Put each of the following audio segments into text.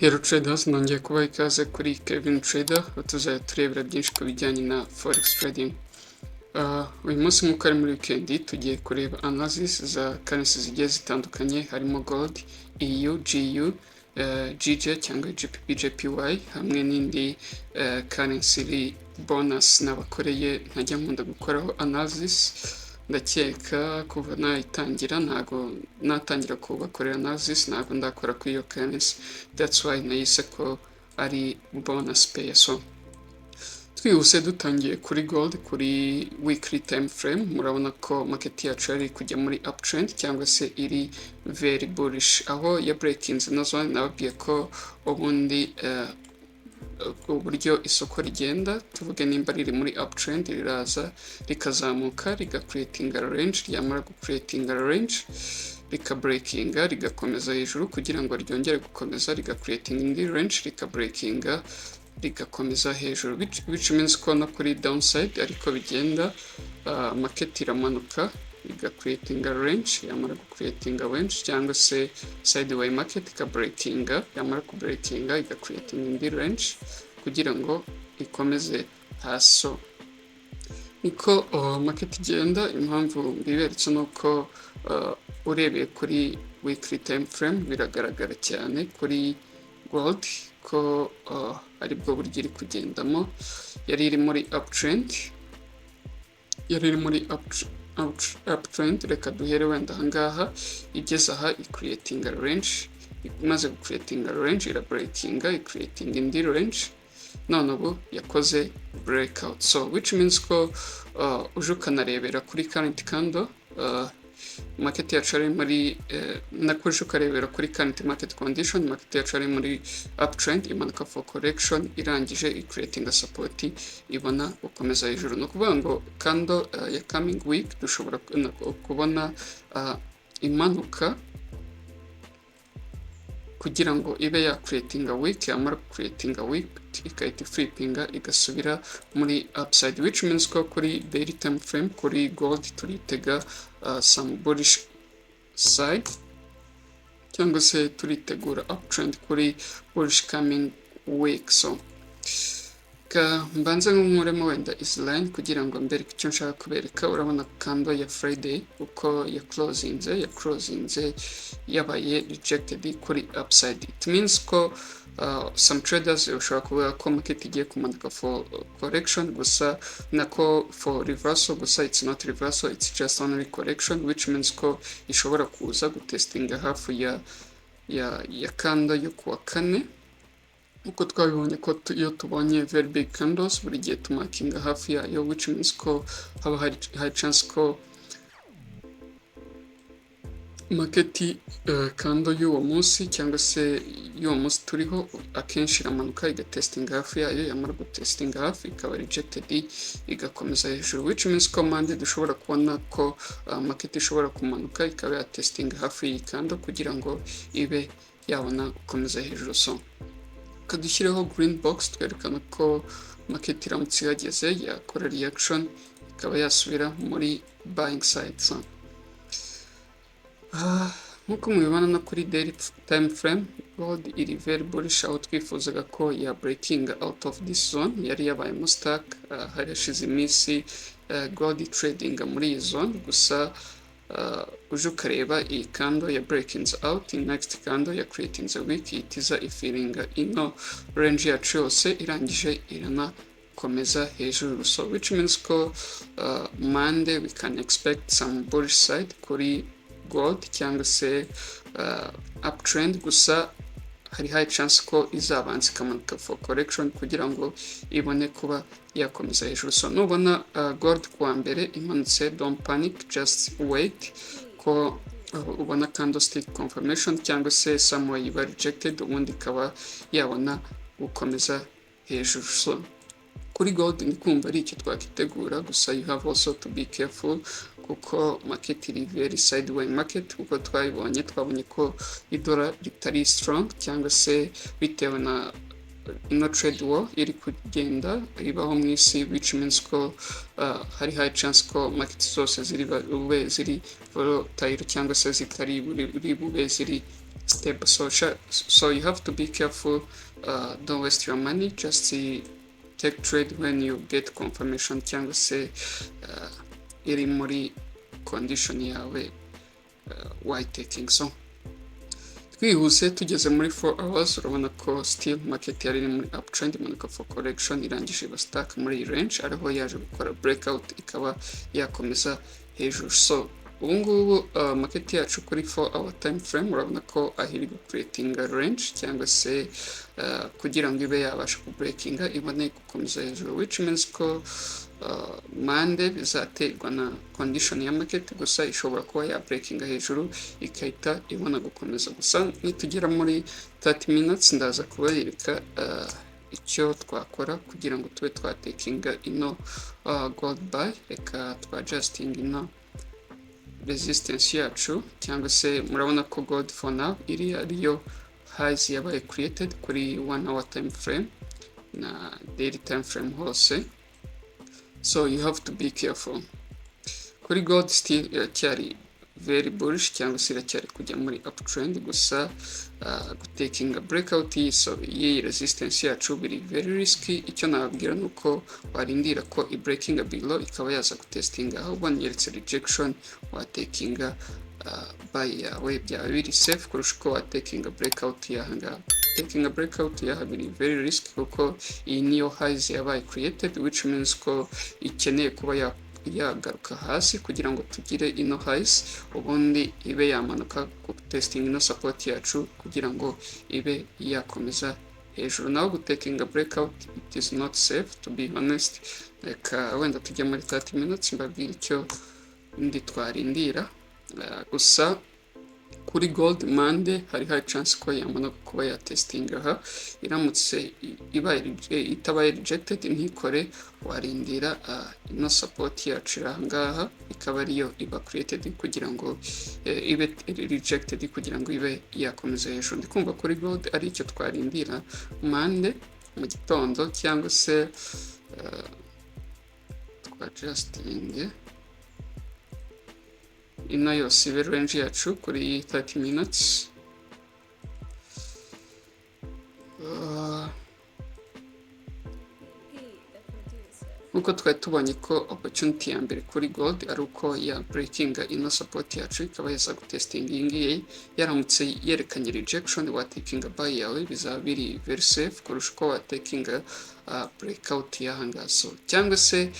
Hello traders, nongeye kubaha ikaze kuri Kevin Trader, aho tuzajya turebera byinshi ku bijyanye na forex trading. Uyu munsi nk'uko ari muri weekend, tugiye kureba analysis za currency zigiye zitandukanye, harimo gold, EU, GU, GJ cyangwa GBP JPY, hamwe n'indi currency iri bonus nabakoreye ntajya nkunda gukoraho analysis. Ndakeka kuva nayitangira, ntago natangira kubakorera analysis, ntago ndakora kuri iyo currency. That's why nayise ko ari bonus pair. So twihuse, dutangiye kuri gold, kuri weekly time frame, murabona ko market yacu yari kujya muri uptrend cyangwa se iri very bullish, aho ya breakinze nazo. Nababwiye ko ubundi uburyo isoko rigenda, tuvuge nimba riri muri uptrend, riraza rikazamuka, rigacreatinga range, ryamara gucreatinga range rikabreakinga, rigakomeza hejuru kugira ngo ryongere gukomeza, rigacreatinga indi range, rikabreakinga, rigakomeza hejuru, which means ko no kuri downside ariko bigenda. Market iramanuka, igacreatinga range, yamara gucreatinga range cyangwa se sideway market, ikabreakinga, yamara kubreakinga igacreatinga indi range kugira ngo ikomeze hasi. So niko market igenda. Impamvu mbiberetse ni uko urebeye kuri weekly time frame, biragaragara cyane kuri gold ko aribwo buryo iri kugendamo. Yari iri muri uptrend, yari iri muri uptrend. Reka duhere wenda ahangaha. Igeze aha icreatinga range, imaze gucreatinga range irabreakinga, icreatinga indi range, none ubu yakoze breakout. So which means ko uje ukanarebera kuri current candle, market yacu ari muri nakoresha, ukarebera kuri current market condition, market yacu ari muri uptrend, imanuka for correction, irangije icreating support, ibona gukomeza hejuru. Ni ukuvuga ngo candle ya coming week dushobora kubona imanuka kugira ngo ibe ya creating a wick, yamara creating a wick ikahita flipinga igasubira muri upside, which means ko kuri daily time frame, kuri gold, turitega some bullish side cyangwa se turitegura uptrend kuri bullish coming week. So ka mbanze nkuremo wenda izi line kugira ngo mbereke icyo nshaka kubereka. Urabona candle ya Friday uko ya closinze, ya closinze yabaye rejected kuri upside. It means ko some traders ushobora kuvuga ko market igiye kumanuka for correction gusa, nako for reversal gusa. It's not reversal, it's just only correction, which means ko ishobora kuza gutestinga hafi ya candle yo kuwa kane, uko twabibonye ko iyo tubonye very big candles, buri gihe tumarkinga hafi yayo, which means ko haba hari high chance ko market, candle y'uwo munsi cyangwa se y'uwo munsi turiho, akenshi iramanuka igatestinga hafi yayo, yamara gutestinga hafi ikaba rejected, igakomeza hejuru, which means ko Monday dushobora kubona ko market ishobora kumanuka ikaba yatestinga hafi y'iyi candle kugira ngo ibe yabona gukomeza hejuru. So kadushyireho green box twerekana ko market iramutse ihageze yakora reaction, ikaba yasubira muri buying side. So nkuko mubibona no kuri daily time frame, gold iri very bullish, aho twifuzaga ko ya breaking out of this zone yari yabayemo stuck. Hari hashize iminsi gold trading muri iyi zone gusa. Uje ukareba iyi candle ya breaking out, next candle ya creating a wick, ihita ifillinga ino range yacu yose, irangije iranakomeza hejuru. So which means ko Monday we can expect some bullish side kuri gold cyangwa se uptrend gusa. Hari high chance ko izabanza ikamanuka for correction kugira ngo ibone kuba yakomeza hejuru. So nubona gold kuwa mbere imanutse, don't panic, just wait ko ubona candlestick confirmation cyangwa se somewhere iba rejected, ubundi ikaba yabona gukomeza hejuru. So kuri gold ni kumva ari icyo twakitegura gusa. You have also to be careful kuko market iri very sideway market, kuko twabibonye, twabonye ko idollar ritari strong cyangwa se bitewe na ino trade war iri kugenda ibaho mu isi, which means ko hari high chance ko market zose ziri bube ziri volatile cyangwa se zitari buri bube ziri stable. So you have to be careful. Don't waste your money. Just take trade when you get confirmation cyangwa se iri muri condition yawe wayitaking. So twihuse tugeze muri 4 hours, urabona ko still market yari iri muri uptrend, imanuka for correction, irangije iba stuck muri iyi range, ariho yaje gukora breakout ikaba yakomeza hejuru. So ubu ngubu market yacu kuri 4 hour time frame, urabona ko aho iri creating range cyangwa se kugira ngo ibe yabasha kubreakinga ibone gukomeza hejuru, which means ko Monday bizaterwa na condition ya market. Gusa ishobora kuba ya breakinga hejuru ikahita ibona gukomeza. Gusa nitugera muri 30 minutes ndaza kubereka icyo twakora kugira ngo tube twatakinga ino gold buy. Reka twadjusting ino resistance yacu, cyangwa se murabona ko gold for now iri ariyo highs yabaye created kuri 1 hour time frame na daily time frame hose. So you have to be careful. Kuri gold still iracyari very bullish cyangwa se iracyari kujya muri uptrend. Gusa gutakinga breakout y'iyi resistance yacu biri very risky. Icyo nababwira ni uko warindira ko i breaking below ikaba yaza gutestinga, aho ubonyeretse rejection watakinga buy yawe, byaba biri safe kurusha uko watakinga breakout y'aha ngaha. Taking a breakout yaha biri very risky kuko iyi niyo highs yabaye created, which means ko ikeneye kuba yagaruka hasi kugira ngo tugire ino highs, ubundi ibe yamanuka ku testing ino support yacu kugira ngo ibe yakomeza hejuru. Naho gutakinga breakout, it is not safe, to be honest. Reka wenda tujye muri 30 minutes mbabwire icyo ndi twarindira. Gusa kuri gold, Monday hari high chance ko yamanuka kuba yatestinga aha. Iramutse ibaye itabaye rejected ntikore, warindira ino support yacu iri aha ngaha ikaba ariyo iba created kugira ngo ibe rejected kugira ngo ibe yakomeza hejuru. Ndi kumva kuri gold ari icyo twarindira Monday mu gitondo, cyangwa se twadjusting ino yose ibe range yacu kuri 30 minutes. P, the producer. Nkuko twari tubonye ko opportunity ya mbere kuri gold ari uko ya breakinga ino support yacu ikaba yaza gutestinga iyi ngiyi. Yaramutse yerekanye rejection, watakinga buy yawe, bizaba biri very safe kurusha uko watakinga breakout y'ahangaha. So cyangwa se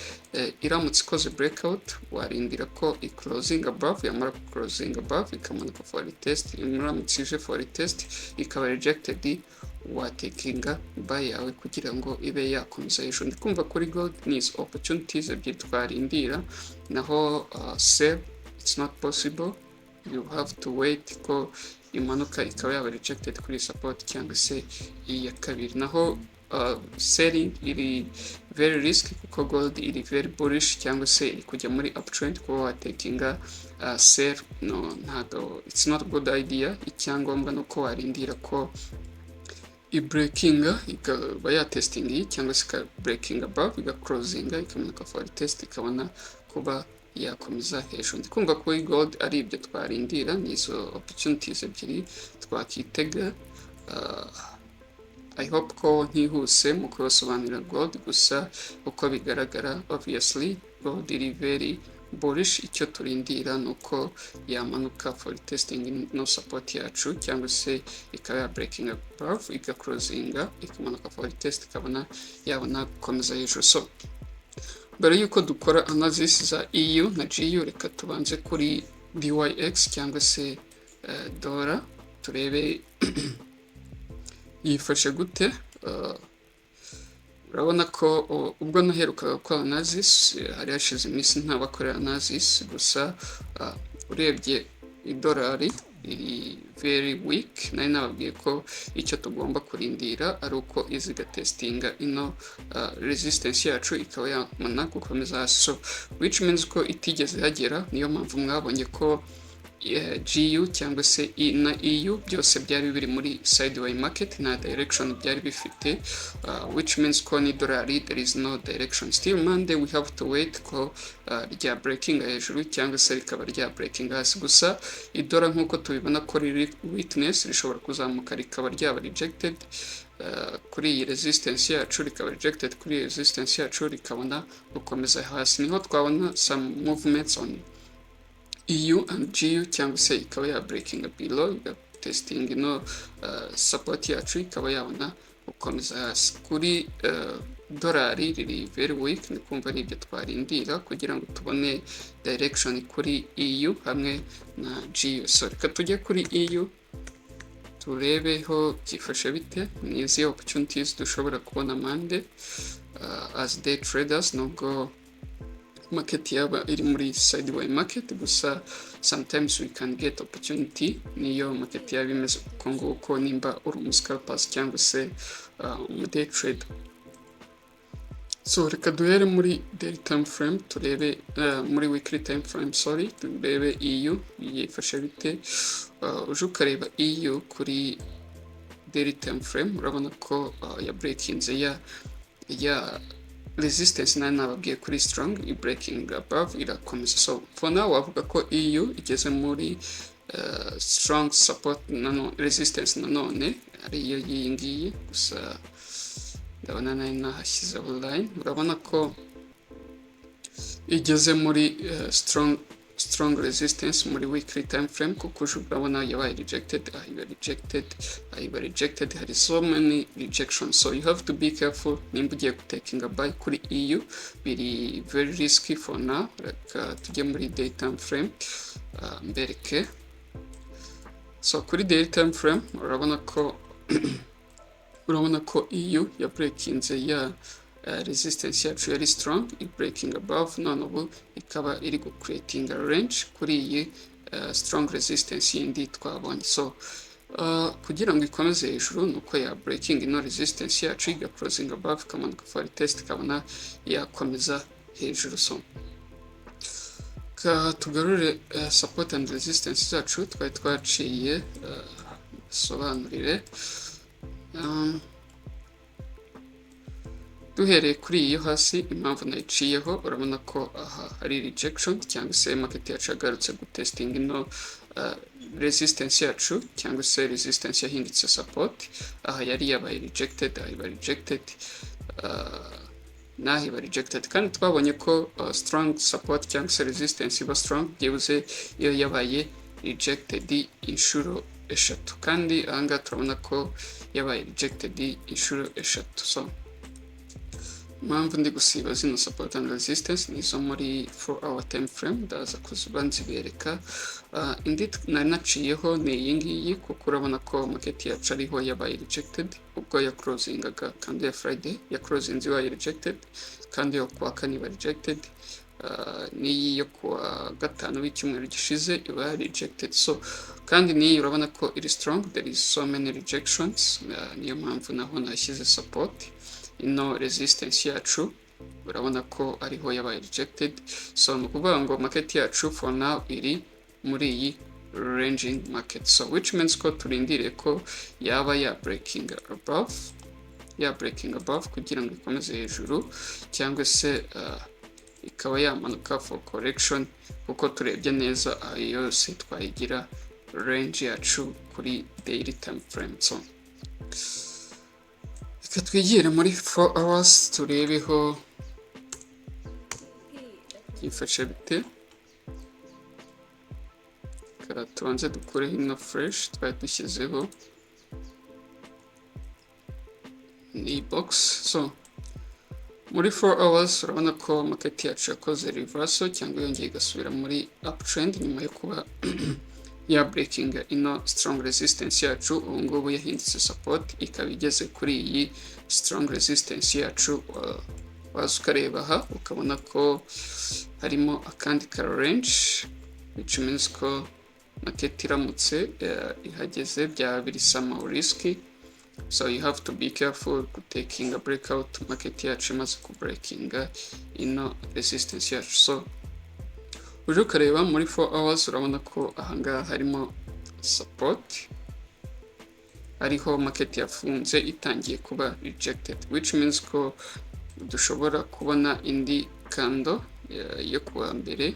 iramutse ikoze breakout, warindira ko i closing above, yamara closing above ikamanuka for retest. Iramutse ije for retest ikaba rejected, watakinga buy yawe kugira ngo ibe yakomeza hejuru. Ndi kumva kuri gold ni izo opportunities ebyiri twarindira. Naho sell, it's not possible. You have to wait ko imanuka ikaba yaba rejected kuri support cyangwa se iyi ya kabiri. Naho selling iri very risk kuko gold iri very bullish cyangwa se iri kujya muri uptrend. Kuba watakinga sell, no, ntabwo, it's not good idea. Icyangombwa ni uko warindira ko ibreakinga ikaba yatestinga iyi, cyangwa se ika breaking above, igaclosinga, ikamanuka for test, ikabona kuba yakomeza hejuru. Ndi kumva kuri gold ari ibyo twarindira, ni izo opportunities ebyiri twakitega. I hope ko ntihuse mu kubasobanurira gold. Gusa uko bigaragara, obviously gold iri very bullish. Icyo turindira ni uko yamanuka for testing no support yacu, cyangwa se ikaba ya breaking above, igaclosinga, ikamanuka for test, ikabona yabona gukomeza hejuru. So mbere y'uko dukora analysis za EU na GU, reka tubanze kuri DYX cyangwa se dollar, turebe yifashe gute. Urabona ko ubwo naherukaga gukora analysis hari hashize iminsi ntabakorera analysis. Gusa urebye idolari iri very weak. Nari nababwiye ko icyo tugomba kurindira ari uko izi igatestinga ino resistance yacu ikaba yamana gukomeza hasi. So which means ko itigeze hagera, niyo mpamvu mwabonye ko GU cyangwa se E na EU byose byari biri muri sideway market, nta direction byari bifite, which means ko n'idolari there is no direction. Still Monday we have to wait ko rya breaking hejuru cyangwa se rikaba rya breaking hasi. Gusa idollar nk'uko tubibona ko riri weakness, rishobora kuzamuka rikaba ryaba rejected kuri iyi resistance yacu, rikaba rejected kuri iyi resistance yacu, rikabona gukomeza hasi. Niho twabona some movements on EU and GU, cyangwa se ikaba ya breaking below, igatesting ino support yacu, ikaba yabona gukomeza hasi. Kuri dolari riri very weak, ni kumva ari ibyo twarindira kugira ngo tubone direction kuri EU hamwe na GU. So reka tujye kuri EU turebeho byifashe bite, ni izihe opportunities dushobora kubona Monday as day traders, nubwo market yaba iri muri sideway market. Gusa sometimes we can get opportunity niyo market yaba imeze uko nguko, nimba uri umu scalpers cyangwa se umu day trader. So reka duhere muri daily time frame turebe, muri weekly time frame, sorry, turebe EU yifashe bite. Uje ukareba EU kuri daily time frame, urabona ko ya breakinze ya resistance nari nababwiye kuri strong, i breaking above irakomeza. So for now wavuga ko EU igeze muri strong support nano resistance nanone, ariyo y'iyi ngiyi. Gusa ndabona nari nahashyizeho line. Urabona ko igeze muri strong resistance muri weekly time frame, kuko uje urabona yabaye rejected aha, iba rejected aha, iba rejected. Hari so many rejections, so you have to be careful nimba ugiye gutakinga buy kuri EU, biri very risky for now. Reka tujye muri day time frame mbereke. So kuri daily time frame urabona ko EU ya breakinze ya resistance yacu yari strong, i breaking above, none ubu ikaba iri gu creating a range kuri iyi strong resistance yindi twabonye. So kugira ngo ikomeze hejuru ni uko ya breaking ino resistance yacu, iga closing above, ikamanuka for test, ikabona yakomeza hejuru. So ka tugarure support and resistance zacu twari twaciye, sobanurire. Duhereye kuri iyi yo hasi, impamvu nayiciyeho, urabona ko aha hari rejection cyangwa se market yacu yagarutse gutesting ino resistance yacu, cyangwa se resistance yahindutse support. Aha yari yabaye rejected, aha iba rejected, n'aha iba rejected. Kandi twabonye ko strong support cyangwa se resistance iba strong byibuze iyo yabaye rejected inshuro eshatu, kandi ahangaha turabona ko yabaye rejected inshuro eshatu. So impamvu ndi gusiba zino support and resistance ni izo muri 4 hour time frame, ndaza kuziba nzibereka. Indi nari naciyeho ni iyi ngiyi, kuko urabona ko market yacu ariho yabaye rejected ubwo ya closingaga kandi ya Friday ya closinze ibaye rejected, kandi yo kuwa kane iba rejected, n'iyi yo kuwa gatanu w'icyumweru gishize iba rejected. So kandi n'iyi urabona ko iri strong, there is so many rejections, niyo mpamvu naho nashyize support. Ino resistance yacu urabona ko ariho yabaye rejected. So ni ukuvuga ngo market yacu for now iri muri iyi ranging market, so which means ko turindiriye ko yaba ya breaking above, ya breaking above kugira ngo ikomeze hejuru, cyangwa se ikaba yamanuka for correction, kuko turebye neza ayo yose twayigira range yacu kuri daily time frame. So reka twigire muri 4 hours turebeho byifashe bite. Reka tubanze dukureho ino fresh twari dushyizeho ni box. So muri 4 hours urabona ko market yacu yakoze reversal cyangwa yongeye igasubira muri uptrend nyuma yo kuba ya breaking ino strong resistance yacu. Ubu ngubu yahindutse support, ikaba igeze kuri iyi strong resistance yacu. Waza ukareba aha ukabona ko harimo akandi ka range, which means ko market iramutse ihageze byaba biri somehow risky, so you have to be careful taking a breakout market yacu imaze ku breakinga ino resistance yacu. So Uje ukareba muri 4 hours, urabona ko ahangaha harimo support, ariho market yafunze itangiye kuba rejected, which means ko dushobora kubona indi candle yo kuwa mbere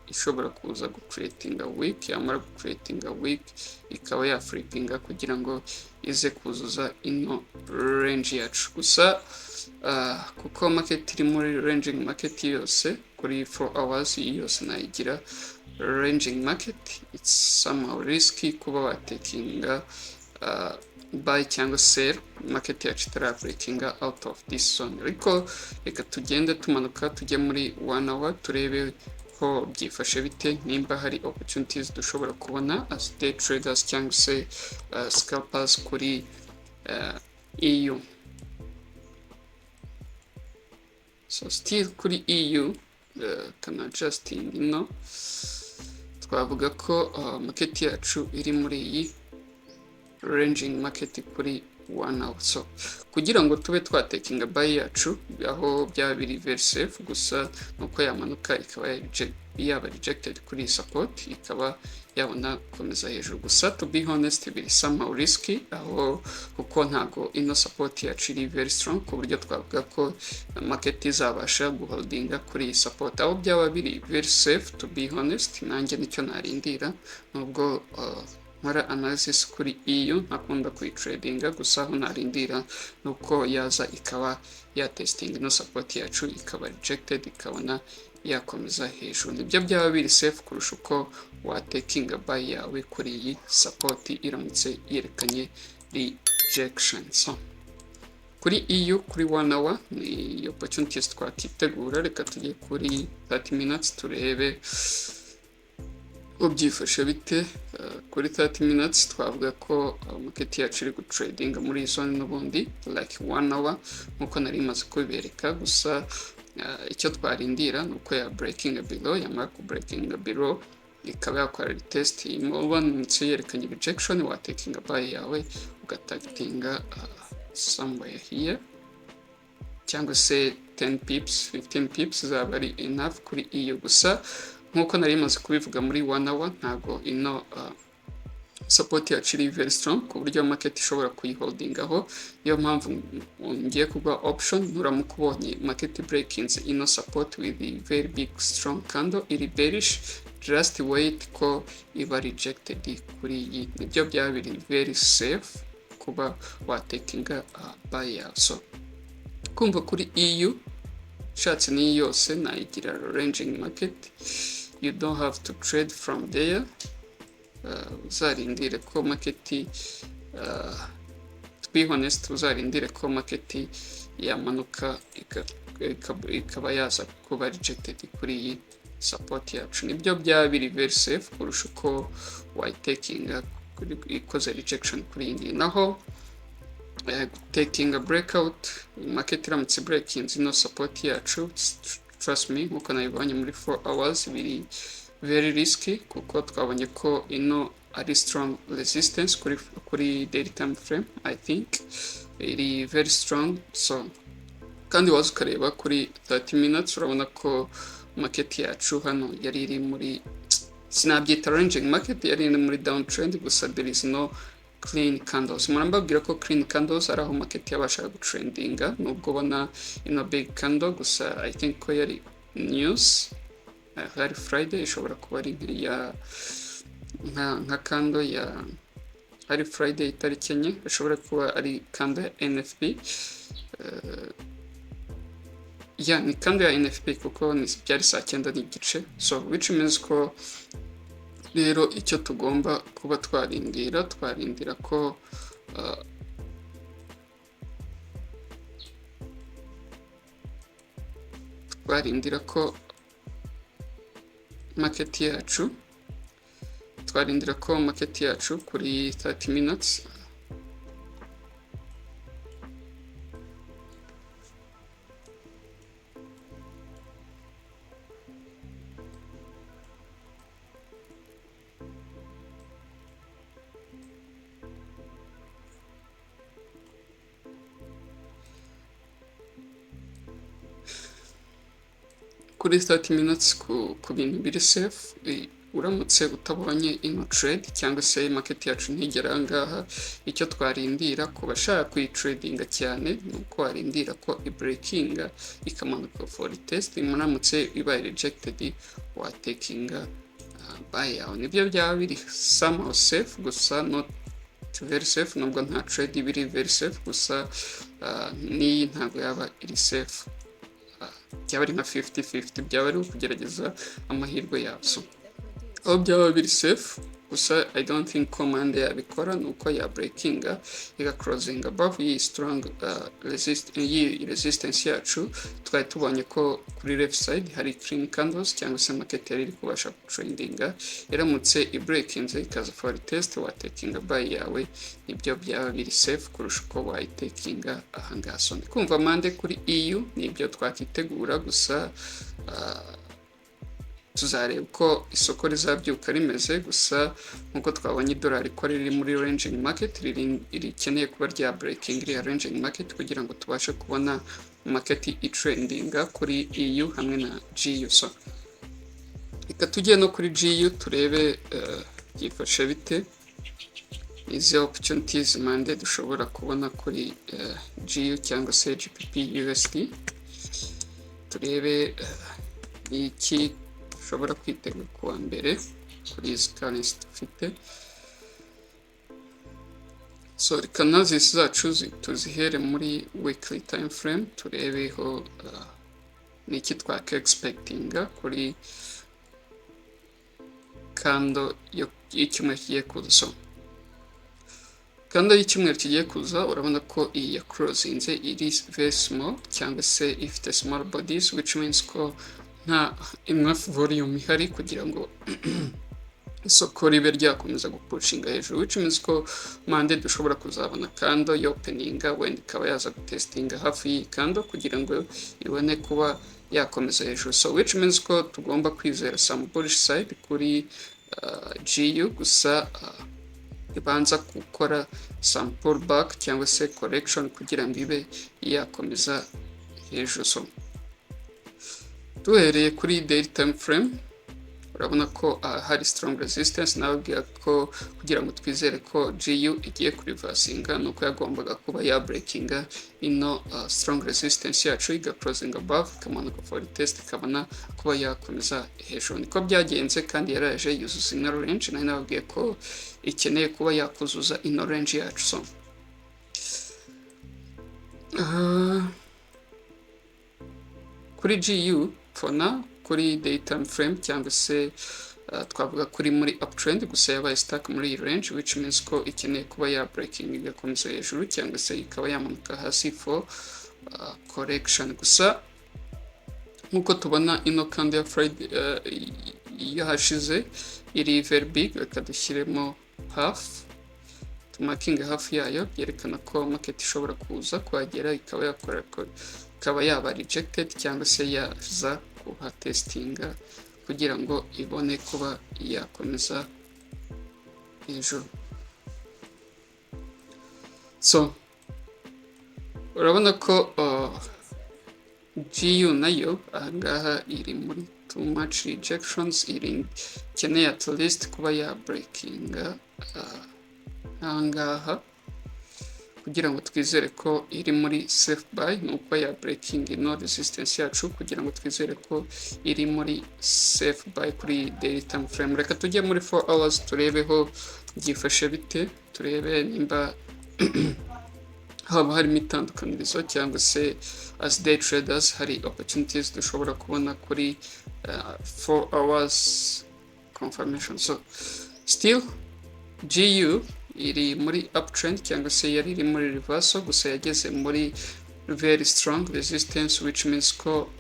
ishobora kuza gucreatinga wick. Yamara gucreatinga wick, ikaba yaflippinga kugira ngo ize kuzuza ino range yacu. Gusa kuko market iri muri ranging market yose kuri 4 hours, iyi yose nayigira ranging market. It's somehow risky kuba watakinga buy cyangwa sell market yacu itara breakinga out of this zone. Ariko reka tugende tumanuka tujye muri 1 hour, turebe ko byifashe bite, nimba hari opportunities dushobora kubona as day traders cyangwa se scalpers kuri EU. So still kuri EU, kana adjusting ino, twavuga ko market yacu iri muri iyi ranging market kuri 1 hour. So kugira ngo tube twatakinga buy yacu aho byaba biri very safe gusa nuko yamanuka ikaba yaba rejected kuri iyi support, ikaba yabona gukomeza hejuru. Gusa to be honest, biri somehow risky aho, kuko ntago ino support yacu iri very strong ku buryo twavuga ko market izabasha guholdinga kuri iyi support. Aho byaba biri very safe, to be honest, nanjye nicyo narindira, nubwo nkora analysis kuri EU ntakunda kuyitradinga. Gusa aho narindira nuko yaza ikaba yatestinga ino support yacu, ikaba rejected, ikabona yakomeza hejuru. Nibyo byaba biri safe kurusha uko watakinga buy yawe kuri iyi support iramutse yerekanye rejection. So kuri EU kuri 1 hour ni opportunities twakitegura. Reka tujye kuri 30 minutes turebe ubyifashe bite. Kuri 30 minutes twavuga ko market yacu iri gutradinga muri iyi zone n'ubundi like 1 hour, nkuko nari maze kubibereka. Gusa icyo twarindira ni uko ya breaking below. Yamara ku breaking below, ikaba yakora retest. Ubonetse yerekanye rejection, watakinga buy yawe, ugatargetinga somewhere here, cyangwa se 10 pips, 15 pips zaba ari enough kuri iyo. Gusa nkuko nari maze kubivuga, muri 1 hour ntago ino support yacu iri very strong ku buryo market ishobora kuyiholdingaho. Niyo mpamvu ngiye kuguha option: nuramuka ubonye market breakings ino support with a very big strong candle iri bearish, just wait ko iba rejected kuri iyi. Nibyo byaba biri very safe kuba watakinga buy yawe. So kumva kuri EU, ushatse n'iyi yose nayigira ranging market. You don't have to trade from there. Uzarindire ko market, to be honest, uzarindire ko market yamanuka ikaba yaza kuba rejected kuri iyi support yacu. Nibyo byaba biri very safe kurusha uko wayitakinga ikoze rejection kuri iyi ngiyi. Naho taking a breakout, market iramutse breaking ino support yacu, trust me, nkuko nabibonye muri 4 hours, biri very risky, kuko twabonye ko ino ari strong resistance kuri daily time frame. I think iri very strong. So kandi waza ukareba kuri 30 minutes, urabona ko market yacu hano yari iri muri, sinabyita ranging market, yari iri muri downtrend. Gusa there is no clean candles. Murambabwira ko clean candles ari aho market yabashaga gutrendinga, nubwo ubona ino big candle. Gusa I think ko yari news, hari Friday, ishobora kuba ari ya nka candle ya ari Friday itariki 4, ishobora kuba ari candle ya NFP. Ya, ni candle ya NFP, kuko byari saa 9:30. So which means ko rero icyo tugomba kuba twarindira ko twarindira ko market yacu, twarindira ko market yacu kuri 30 minutes kuri 30 minutes twarindira ko Kuri 30 minutes, ku bintu biri safe, uramutse utabonye ino trade cyangwa se market yacu ntigera aha ngaha, icyo twarindira ku bashaka kuyitradinga cyane ni uko warindira ko ibreakinga ikamanuka for test. Muramutse ibaye rejected, watakinga buy yawe, nibyo byaba biri somehow safe, gusa not very safe, nubwo nta trade iba iri very safe. Gusa n'iyi ntabwo yaba iri safe, byaba ari nka 50-50, byaba ari ukugerageza amahirwe yawe. So aho byaba biri safe, gusa I don't think ko Monday yabikora, ni uko ya breakinga iga closing above iyi strong resist, iyi resistance yacu. Twari tubonye ko kuri left side hari clean candles cyangwa se market yari iri kubasha trendinga. Iramutse ibreakinze ikaza for test, watakinga buy yawe, nibyo byaba biri safe kurusha uko wayitakinga ahangaha. So ndi kumva Monday kuri EU nibyo twakitegura, gusa tuzareba uko isoko rizabyuka rimeze. Gusa nk'uko twabonye idolari ko riri muri ranging market, rikeneye kuba rya breaking iriya ranging market kugira ngo tubashe kubona market itrendinga kuri EU hamwe na GU. So reka tujye no kuri GU turebe byifashe bite, izi opportunities Monday dushobora kubona kuri GU cyangwa se GBP USD, turebe iki dushobora kwitega kuwa mbere kuri izi currency dufite. So reka analysis zacu tuzihere muri weekly time frame, turebeho ni iki twaka expectinga kuri candle y'icyumweru kigiye kuza. So candle y'icyumweru kigiye kuza, urabona ko iyi ya closinze iri very small cyangwa se ifite small bodies, which means ko nta enough volume ihari kugira ngo isoko ribe ryakomeza gupushinga hejuru, which means ko Monday dushobora kuzabona candle yopeninga, wenda ikaba yaza gutestinga hafi y'iyi candle kugira ngo ibone kuba yakomeza hejuru. So which means ko tugomba kwizera some bullish side kuri GU, gusa ibanza gukora some pullback cyangwa se correction kugira ngo ibe yakomeza hejuru. So duhereye kuri daily time frame, urabona ko hari strong resistance. Nababwira ko kugira ngo twizere ko GU igiye kureversinga ni uko yagombaga kuba ya breakinga ino strong resistance yacu, iga closing above, ikamanuka for test, ikabona kuba yakomeza hejuru. Niko byagenze, kandi yaraje yuzuza ino range. Nari nababwiye ko ikeneye kuba yakuzuza ino range yacu. So kuri GU for now, kuri day time frame cyangwa se twavuga kuri muri uptrend, gusa yabaye stuck muri iyi range, which means ko ikeneye kuba ya breaking igakomeza hejuru cyangwa se ikaba yamanuka hasi for correction. Gusa nk'uko tubona ino candle ya Friday iyo hashize iri very big, reka dushyiremo half, tumarkinga hafi yayo, byerekana ko market ishobora kuza kuhagera ikaba yakora, ikaba yaba rejected cyangwa se yaza kuhatestinga kugira ngo ibone kuba yakomeza hejuru. So urabona ko GU nayo ahangaha iri muri too much rejections, iri ikeneye at least kuba ya breakinga ahangaha kugira ngo twizere ko iri muri safe buy, ni uko ya breaking ino resistance yacu kugira ngo twizere ko iri muri safe buy kuri daily time frame. Reka tujye muri 4 hours turebeho byifashe bite, turebe nimba haba harimo itandukanirizo cyangwa se as day traders hari opportunities dushobora kubona kuri 4 hours confirmation. So still GU iri muri uptrend cyangwa se yari iri muri reversal, gusa yageze muri very strong resistance, which means ko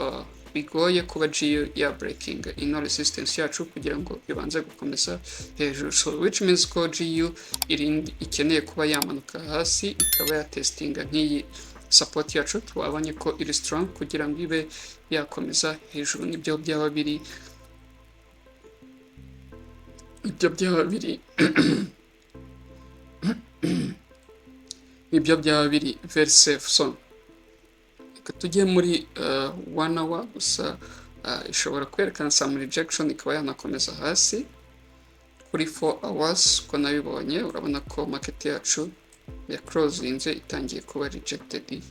bigoye kuba GU ya breaking ino resistance yacu kugira ngo ibanze gukomeza hejuru. So which means ko GU ikeneye kuba yamanuka hasi, ikaba yatestinga nk'iyi support yacu twabonye ko iri strong kugira ngo ibe yakomeza hejuru. Nibyo byaba biri ibyo byaba biri nibyo byaba biri very safe. So reka tujye muri 1 hour gusa. Ishobora kwerekana some rejection, ikaba yanakomeza hasi. Kuri 4 hours ko nabibonye, urabona ko market yacu ya closinze itangiye kuba rejected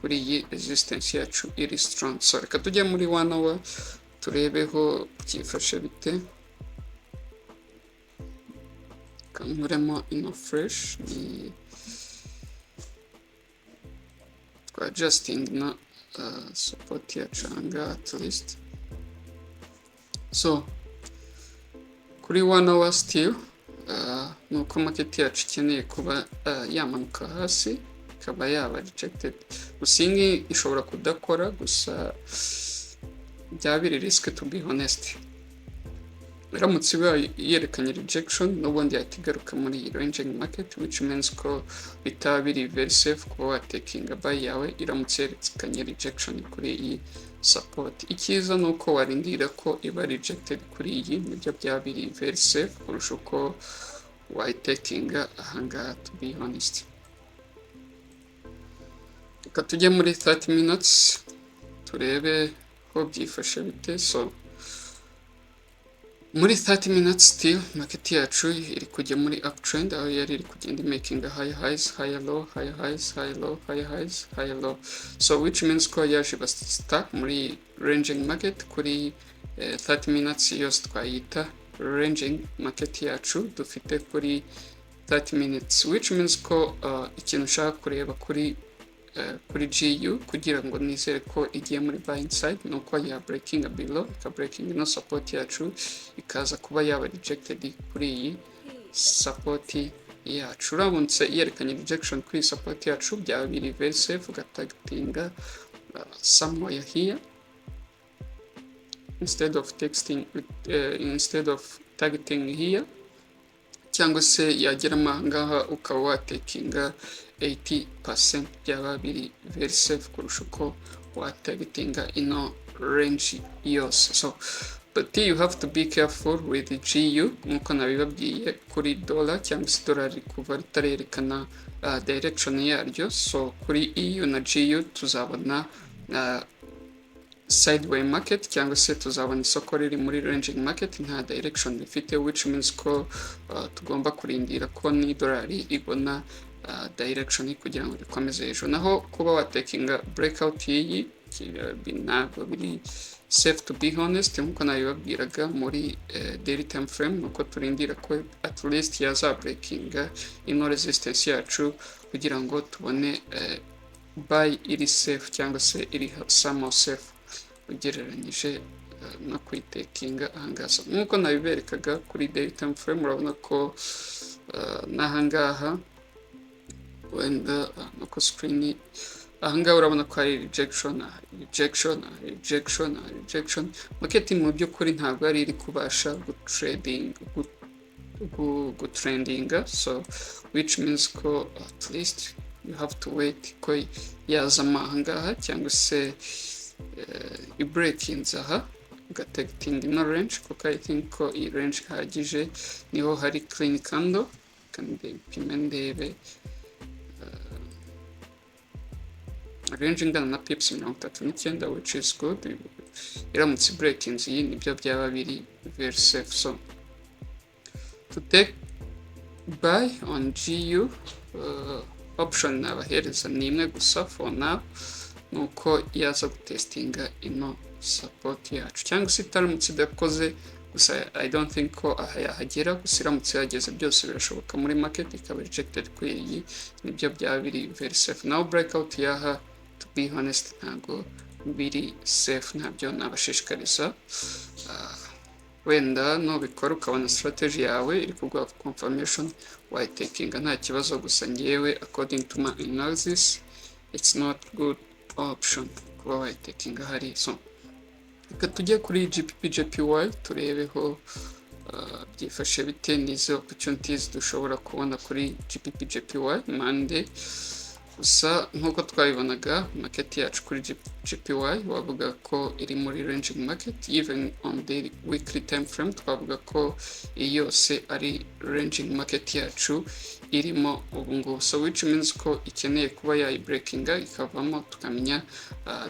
kuri iyi resistance yacu iri strong. So reka tujye muri 1 hour turebeho byifashe bite. Kankuremo ino fresh, ni twa adjusting na support yacu ahangaha at least. So kuri 1 hour still ni uko market yacu ikeneye kuba yamanuka hasi, ikaba yaba rejected. Gusa iyi ngiyi ishobora kudakora, gusa byaba biri risk, to be honest. Iramutse ibaye yerekanye rejection, n'ubundi yahita igaruka muri iyi ranging market, which means ko bitaba biri very safe kuba watakinga buy yawe iramutse yerekanye rejection kuri iyi support. Icyiza ni uko warindira ko iba rejected kuri iyi, nibyo byaba biri very safe kurusha uko wayitakinga ahangaha, to be honest. Reka tujye muri 30 minutes turebe ko byifashe bite. So muri 30 minutes still market yacu iri kujya muri uptrend, aho yari iri kugenda making higher highs, higher low, higher highs, higher low, higher highs, higher low. So which means ko yaje iba stuck muri ranging market kuri 30 minutes yose twayita ranging market yacu dufite kuri 30 minutes, which means ko ikintu ushaka kureba kuri GU kugira ngo nizere ko igiye muri buying side ni uko ya breaking below, ika breaking ino support yacu, ikaza kuba yaba rejected kuri iyi support yacu. Uramutse yerekanye rejection kuri iyi support yacu, byaba biri very safe, ugatargetinga somewhere here instead of targeting here, cyangwa se yageramo ahangaha ukaba watakinga 80%, byaba biri very safe kurusha uko watargetinga ino range yose. So but you have to be careful with GU, nkuko nabibabwiye kuri dollar, cyangwa se dollar kuva ritarerekana direction yaryo. So kuri EU na GU tuzabona sideway market, cyangwa se tuzabona isoko riri muri ranging market, nta direction rifite, which means ko tugomba kurindira ko n'idolari ibona direction kugira ngo rikomeze hejuru. Naho kuba watakinga breakout y'iyi ntabwo biri safe, to be honest. Nkuko nabibabwiraga muri daily time frame, nuko turindira ko at least yaza breakinga ino resistance yacu kugira ngo tubone buy iri safe, cyangwa se iri somehow safe ugereranyije no kuyitakinga ahangaha. Nkuko nabiberekaga kuri daily time frame, urabona ko n'ahangaha wenda nuko screen, ahangaha urabona ko hari rejection, hari rejection, hari rejection, hari rejection. Market mu by'ukuri ntabwo yari iri kubasha gutrading, gutrendinga. So which means ko at least you have to wait ko yazamo ahangaha, cyangwa se ibreakinze aha, ugatargetinga ino range, kuko I think ko iyi range ihagije, niho hari clean candle. Kandi mpime ndebe range ingana na pips 39, which is good. Iramutse breakinze iyi, nibyo byaba biri very safe. So to take buy on GU, option nabahereza ni imwe gusa for now, ni uko yaza gutestinga ino support yacu, cyangwa se itaramutse idakoze, gusa I don't think ko aha yahagera. Gusa iramutse yageze, byose birashoboka muri market, ikaba rejected kuri iyi, nibyo byaba biri very safe. Naho breakout yaha, to be honest, ntabwo biri safe, ntabyo nabashishikariza. Wenda nubikora ukabona strategy yawe iri kuguha confirmation, wayitakinga nta kibazo. Gusa ngewe, according to my analysis, it's not good option kuba wayitakinga hari. So reka tujye kuri GBP JPY turebeho byifashe bite, n'izo opportunities dushobora kubona kuri GBP JPY Monday. Gusa nk'uko twabibonaga, market yacu kuri JPY wavuga ko iri muri ranging market. Even on the weekly time frame, twavuga ko iyi yose ari ranging market yacu irimo ubu ngubu. So which means ko ikeneye kuba yayibreakinga ikavamo, tukamenya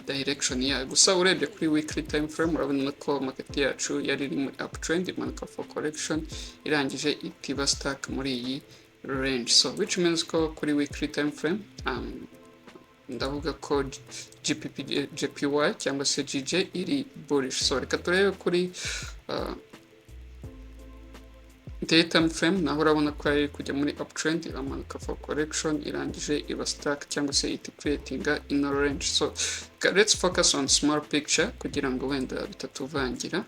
direction yayo. Gusa urebye kuri weekly time frame, urabona ko market yacu yari iri muri uptrend, imanuka for correction, irangije itiba stuck muri iyi range. So which means ko kuri weekly time frame ndavuga ko GBP JPY cyangwa se GJ iri bullish. So reka turebe kuri day time frame. Naho urabona ko yari kujya muri uptrend, iramanuka for correction, irangije iba stuck cyangwa se iti creatinga ino range. So let's focus on small picture kugira ngo wenda bitatuvangira.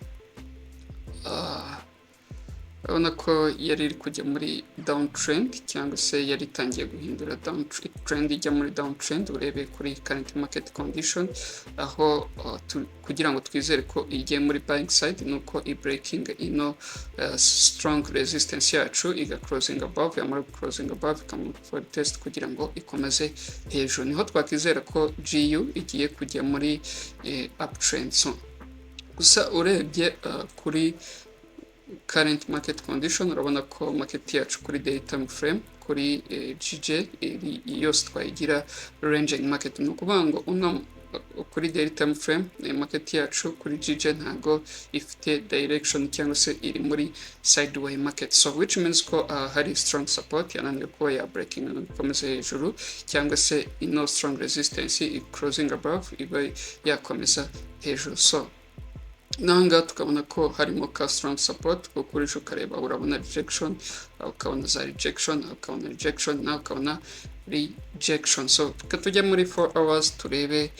Urabona ko yari iri kujya muri downtrend cyangwa se yari itangiye guhindura down trend ijya muri downtrend. Urebe kuri current market condition, aho kugira ngo twizere ko igiye muri buying side nuko i breaking ino strong resistance yacu, iga closing above. Yamara closing above, ikamanuka for test kugira ngo ikomeze hejuru, niho twakizera ko GU igiye kujya muri uptrend. So gusa urebye kuri current market condition, urabona ko market yacu kuri day time frame kuri GJ iri yose twayigira ranging market. Ni ukuvuga ngo uno kuri daily time frame, market yacu kuri GJ ntago ifite direction cyangwa se iri muri sideway market. So which means ko hari strong support yananiwe kuba ya breaking ngo ikomeze hejuru, cyangwa se ino strong resistance closing above iba yakomeza hejuru. So nangaha tukabona ko harimo ka strong support, kuko urije ukareba urabona rejection, ukabona za rejection, ukabona rejection, nawe ukabona rejection. So reka tujye muri 4 hours turebe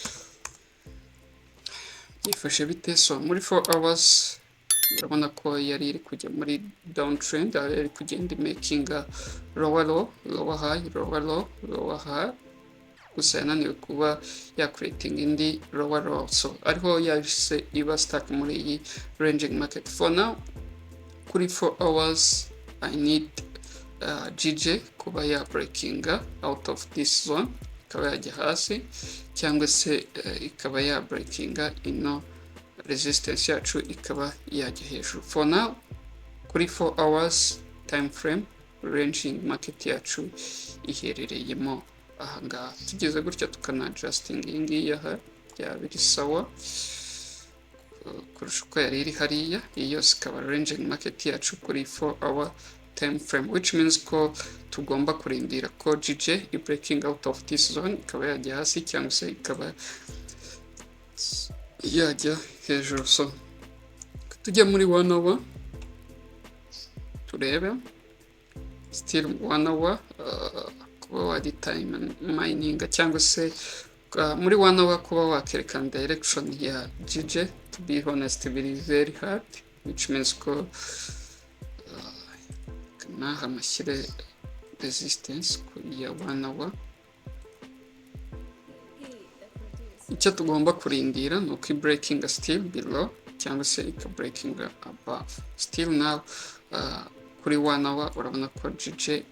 byifashe bite. So muri 4 hours urabona ko yari iri kujya muri downtrend, aho yari kugenda making lower low, lower high, lower low, lower high. Gusa yananiwe kuba yacreating indi lower low, so ariho yahise iba stuck muri iyi ranging market. For now, kuri 4 hours, I need GJ kuba ya breakinga out of this zone, ikaba yajya hasi, cyangwa se ikaba ya breakinga ino resistance yacu, ikaba yajya hejuru. For now, kuri 4 hours time frame, ranging market yacu iherereyemo ahangaha. Tugeze gutya tukana adjusting iyi ngiyi aha, byaba biri sawa kurusha uko yari iri hariya. Iyi yose ikaba ranging market yacu kuri 4 hour time frame, which means ko tugomba kurindira ko GJ i breaking out of this zone, ikaba yajya hasi cyangwa se ikaba yajya hejuru. So tujya muri 1 hour turebe. Still 1 hour, kuba wadetermininga cyangwa se muri 1 hour kuba wakerekana direction ya GJ, to be honest, biri very hard, which means ko naha mashyire resistance kuri ya 1 hour. Icyo tugomba kurindira ni uko breaking still below cyangwa se ika breaking above. Still now, kuri 1 hour urabona ko GJ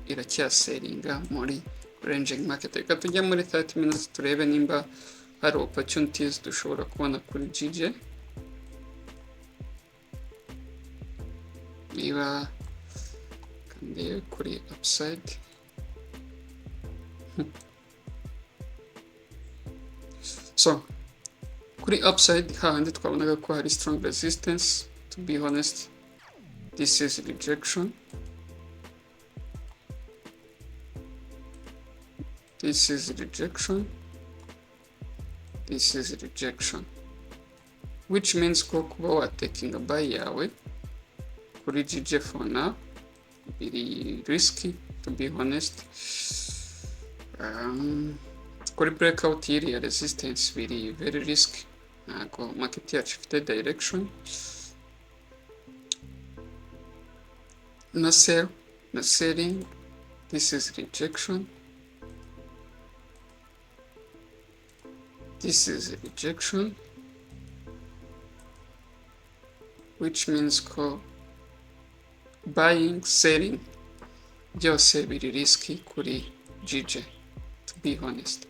iracyasellinga muri ranging market. Reka tujye muri 30 minutes turebe nimba hari opportunities dushobora kubona kuri GJ. Niba ndebe kuri upside. So kuri upside, hahandi twabonaga ko hari strong resistance, to be honest, this is rejection, this is rejection, this is rejection, which means ko kuba watakinga buy yawe kuri GJ for now biri risky, to be honest. Kuri breakout y'iriya resistance biri very risky. Ntabwo market yacu ifite direction, na sell na selling. This is rejection, this is rejection, which means ko buying, selling byose biri risky kuri GJ, to Be honest,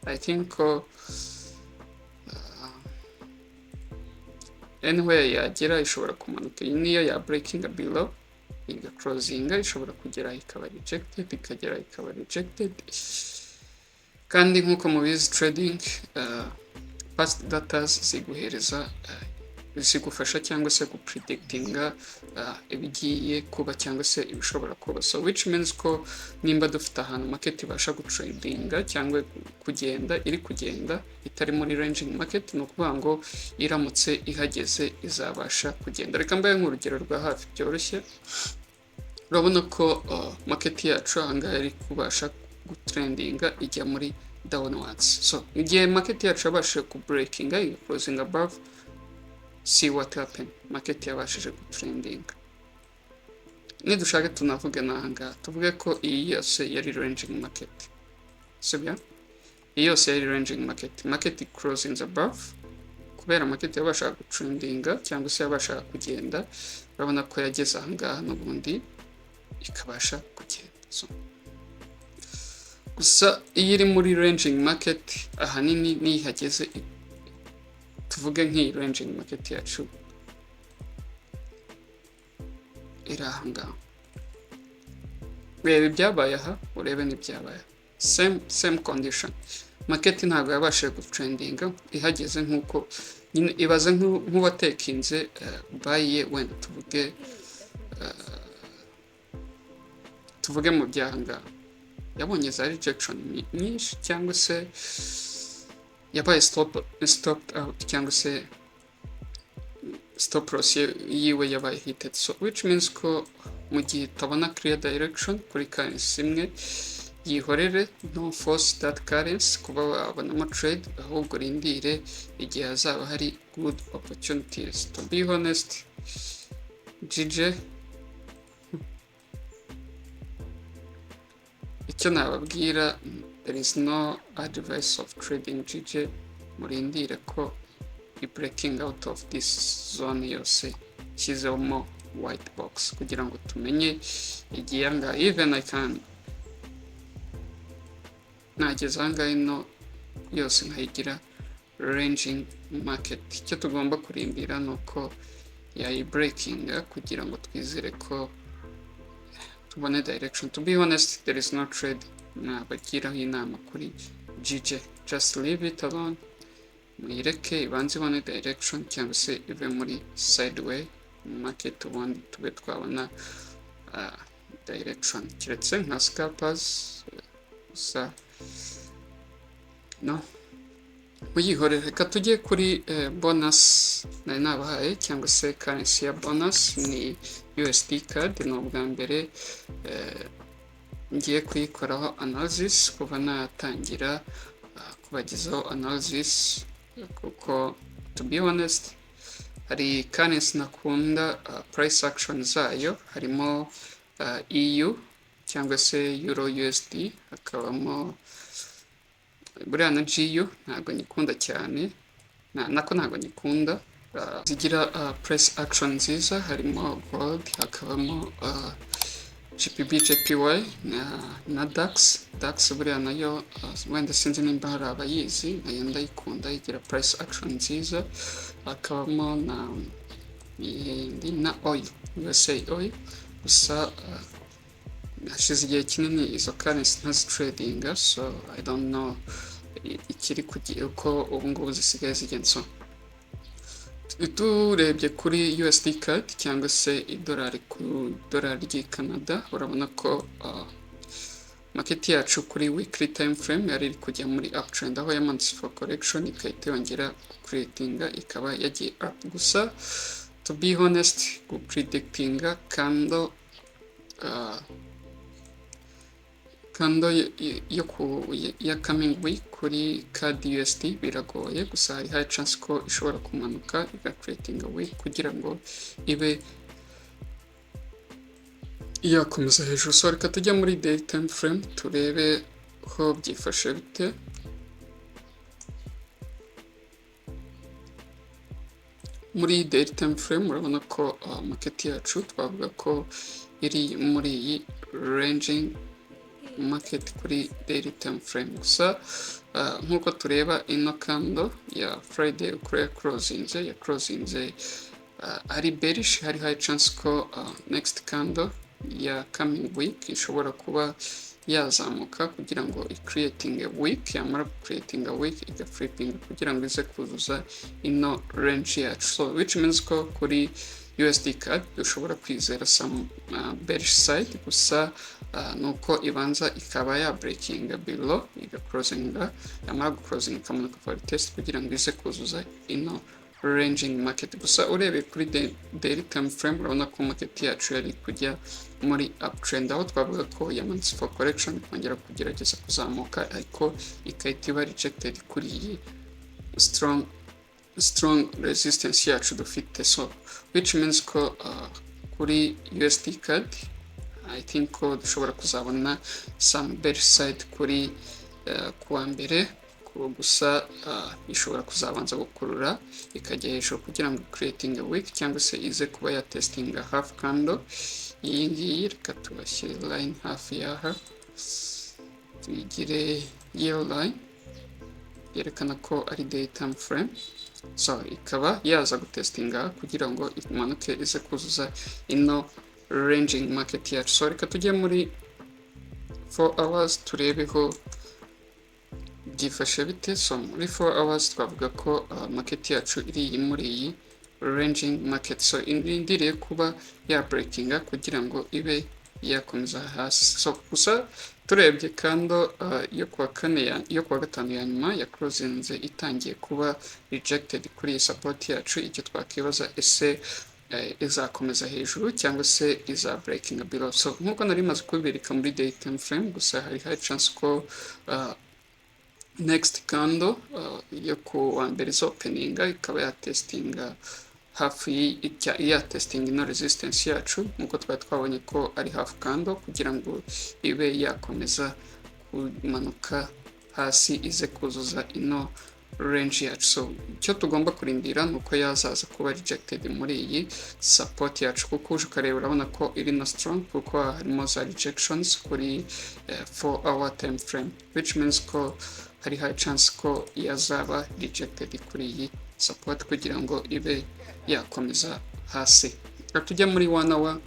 I think ko anywhere yagera ishobora kumanuka. Iyi niyo ya breaking below igaclosinga, ishobora kugera ikaba rejected, ikagera ikaba rejected. Kandi nk'uko mubizi, trading past datas ziguhereza, zigufasha cyangwa se gupredictinga ibigiye kuba cyangwa se ibishobora kuba. So which means ko nimba dufite ahantu market ibasha gutradinga cyangwa kugenda, iri kugenda itari muri ranging market, ni ukuvuga ngo iramutse ihageze izabasha kugenda. Reka mbaye nk'urugero rwa hafi byoroshye. Urabona ko market yacu ahangaha iri kubasha gutrendinga ijya muri downwards. So igihe market yacu yabashije ku breakinga, closing above, see what happened? Market yabashije gutrendinga. Nidushaka tunavuge n'ahangaha, tuvuge ko iyi yose yari ranging market, sibyo? Iyi yose yari ranging market. Market closing above, kubera market yabashaga gutrendinga cyangwa se yabashaga kugenda, urabona ko yageze ahangaha n'ubundi ikabasha kugenda. So gusa iyo iri muri ranging market, ahanini niyo ihageze, tuvuge nk'iyi ranging market yacu iri ahangaha, reba ibyabaye aha, urebe n'ibyabaye, same condition. Market ntabwo yabashije gutrendinga ihageze. Nk'uko nyine ibaze nk'uwatekinze buy ye, wenda tuvuge mu byahangaha, yabonye za rejection nyinshi cyangwa se yabaye stopped out, cyangwa se stop loss yiwe yabaye hited. So which means ko mu gihe utabona clear direction kuri currency imwe, yihorere. No force that currency kuba wabonamo trade, ahubwo rindire igihe hazaba hari good opportunities. To be honest, GJ, icyo nababwira, there is no advice of trading GJ. Murindire ko i breaking out of this zone yose ishyizemo white box kugira ngo tumenye igihe ahangaha. Even I can nageza ahangaha ino yose nkayigira ranging market. Icyo tugomba kurindira ni uko yayibreakinga kugira ngo twizere ko tubone direction. To be honest, there is no trade nabagiraho inama kuri GJ. Just leave it alone, muyireke ibanze ibone direction cyangwa se ive muri sideway market, ubundi tube twabona direction, keretse nka scalpers gusa. No muyihorere. Reka tujye kuri bonus nari nabahaye, cyangwa se currency ya bonus ni USD CAD. Ni ubwa mbere ngiye kuyikoraho analysis kuva natangira kubagezaho analysis, kuko to be honest hari currency nakunda price action zayo. Harimo EU cyangwa se Euro USD, hakabamo buriya na GU, ntabwo nyikunda cyane, nako ntabwo nyikunda. Zigira price action nziza harimo gold, hakabamo GBP JPY na DAX. DAX buriya nayo wenda sinzi nimba hari abayizi, nayo ndayikunda, igira price action nziza. Hakabamo na indi na oil, USA oil. Gusa hashize igihe kinini izo currency ntazitradinga, so I don't know ikiri kugira uko ubu ngubu zisigaye zigenda. So turebye kuri USD CAD cyangwa se idolari ku idolari ry'i Canada, urabona ko market yacu kuri weekly time frame yari iri kujya muri uptrend, aho yamanutse for correction igahita yongera creatinga, ikaba yagiye up. Gusa to be honest, gupredictinga candle yo ku ya coming week kuri CAD USD biragoye. Gusa hari high chance ko ishobora kumanuka igacreatinga week kugira ngo ibe yakomeza hejuru. So reka tujya muri day time frame turebe ko byifashe bite. Muri daily time frame urabona ko market yacu twavuga ko iri muri iyi ranging market kuri daily time frame. Gusa nk'uko tureba ino candle ya Friday uko ya closinze ari bearish, hari high chance ko next candle ya coming week ishobora kuba yazamuka kugira ngo creating a wick. Yamara creating a wick, iga flipping kugira ngo ize kuzuza ino range yacu. So which means ko kuri USD CAD dushobora kwizera some bearish side. Gusa nuko ibanza ikaba ya breaking below, iga closinga, yamara guclosing ikamanuka for test kugira ngo ize kuzuza ino ranging market. Gusa urebeye kuri daily time frame, urabona ko market yacu yari kujya muri uptrend, aho twavuga ko yamanutse for correction, ikongera kugerageza kuzamuka, ariko ikahita iba rejected kuri iyi strong resistance yacu dufite. So which means ko kuri USD CAD I think ko dushobora kuzabona some bearish side kuri kuwa mbere. Gusa ishobora kuzabanza gukurura ikajya hejuru kugira ngo creating a wick, cyangwa se ize kuba ya testinga half candle iyi ngiyi. Reka tubashyire line hafi y'aha, tuyigire yellow line yerekana ko ari day time frame. So ikaba yaza gutestinga kugira ngo imanuke ize kuzuza ino ranging market yacu. So reka tujye muri 4 hours turebeho byifashe bite. So muri 4 hours twavuga ko market yacu iri muri iyi ranging market, so irindiriye kuba ya breakinga kugira ngo ibe yakomeza hasi. So gusa turebye candle yo kuwa kane yo kuwa gatanu ya nyuma ya closinze itangiye kuba rejected kuri iyi support yacu. Icyo twakibaza, ese izakomeza hejuru cyangwa se iza breaking below? So nkuko nari maze kubibereka muri day time frame, gusa hari high chance ko next candle yo ku wa mbere izo openinga ikaba yatestinga hafi ya testing ino resistance yacu, nkuko twari twabonye ko ari half candle, kugira ngo ibe yakomeza kumanuka hasi ize kuzuza ino range yacu. So icyo tugomba kurindira ni uko yazaza kuba rejected muri iyi support yacu, kuko uje ukareba urabona ko iri na strong, kuko harimo za rejections kuri 4 hour time frame, which means ko hari high chance ko yazaba rejected kuri iyi support kugira ngo ibe yakomeza hasi. Reka tujye muri 1 hour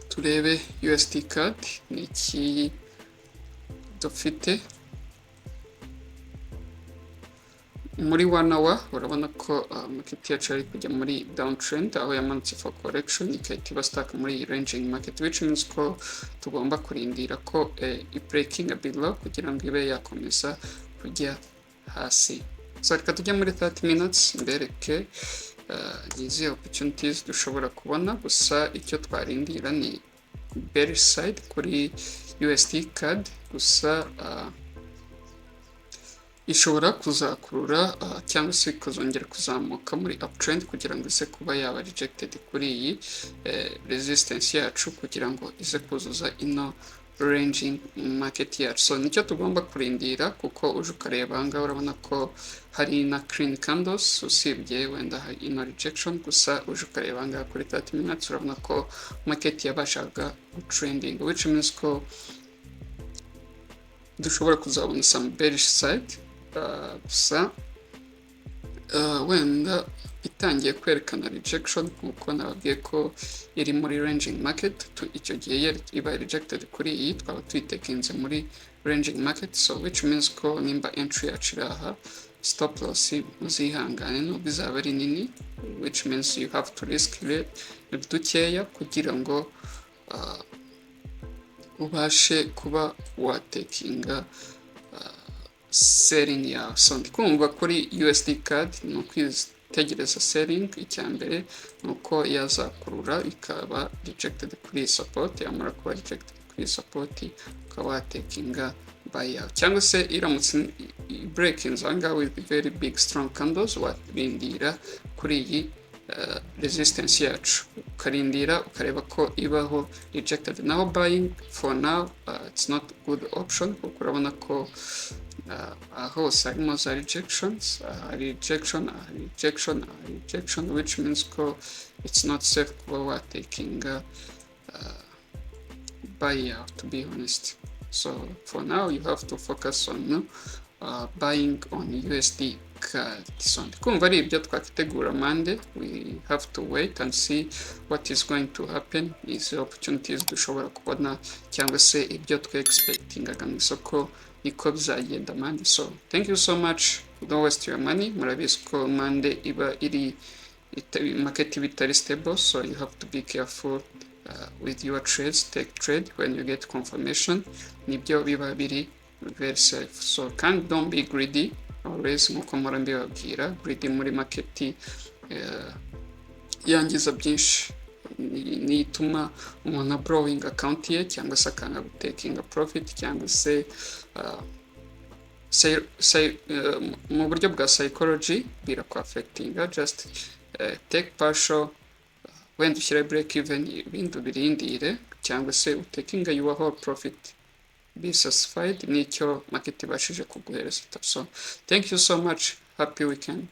turebe USD CAD ni iki dufite muri 1 hour. Urabona ko market yacu ari kujya muri downtrend, aho yamanutse for correction, ikahita iba stuck muri iyi ranging market, which means ko tugomba kurindira ko breaking below kugira ngo ibe yakomeza kujya hasi. So reka tujye muri 30 minutes mbereke izi opportunities dushobora kubona. Gusa icyo twarindira ni bearish side kuri USD CAD. Gusa ishobora kuzakurura cyangwa se ikazongera kuzamuka muri uptrend kugira ngo ize kuba yaba rejected kuri iyi resistance yacu, kugira ngo ize kuzuza ino ranging market yacu. So nicyo tugomba kurindira, kuko uje ukareba aha ngaha urabona ko hari na clean candles, usibye wenda ino rejection. Gusa uje ukareba aha ngaha kuri 30 minutes, urabona ko market yabashaga trending, which means ko dushobora kuzabona some bearish side. Gusa wenda itangiye kwerekana rejection, nkuko nababwiye ko iri muri ranging market, icyo gihe iba rejected kuri iyi, twaba tuyitekinze muri ranging market. So which means ko nimba entry yacu iri aha, stop loss muzihangane nubwo izaba ari nini, which means you have to risk dukeya kugira ngo ubashe kuba watekinga selling yawe. So ndi kumva kuri USD CAD ni ukwitegereza selling. Icya mbere ni uko yazakurura ikaba rejected kuri iyi support. Yamara kuba rejected kuri iyi support, ukaba watekinga buy yawe, cyangwa se iramutse breaking aha ngaha with very big strong candles, warindira kuri iyi resistance yacu, ukarindira ukareba ko ibaho rejected. Naho buying for now, it's not good option, kuko urabona ko hose harimo za rejections, rejection, rejection, rejection, which means ko it's not safe kuba watekinga buy yawe, to be honest. So for now you have to focus on buying on USD CAD. So kumva ari ibyo twakitegura Monday. We have to wait and see what is going to happen, izi opportunities dushobora kubona cyangwa se ibyo twe expectingaga mu isoko niko bizagenda Monday. So thank you so much. Don't waste your money. Murabizi ko Monday iba iri market iba itari stable, so you have to be careful with your trades. Take trade when you get confirmation, nibyo biba biri very safe. So kandi don't be greedy always. Nkuko mpora mbibabwira, greedy muri market yangiza byinshi, niyo ituma umuntu blowing account ye cyangwa se akanga gutakinga profit cyangwa se mu buryo bwa psychology birakwaffectinga. Just take partial, wenda ushyire break even, ibindi ubirindire, cyangwa se utakinga your whole profit, be satisfied n'icyo market ibashije kuguhereza. So thank you so much, happy weekend.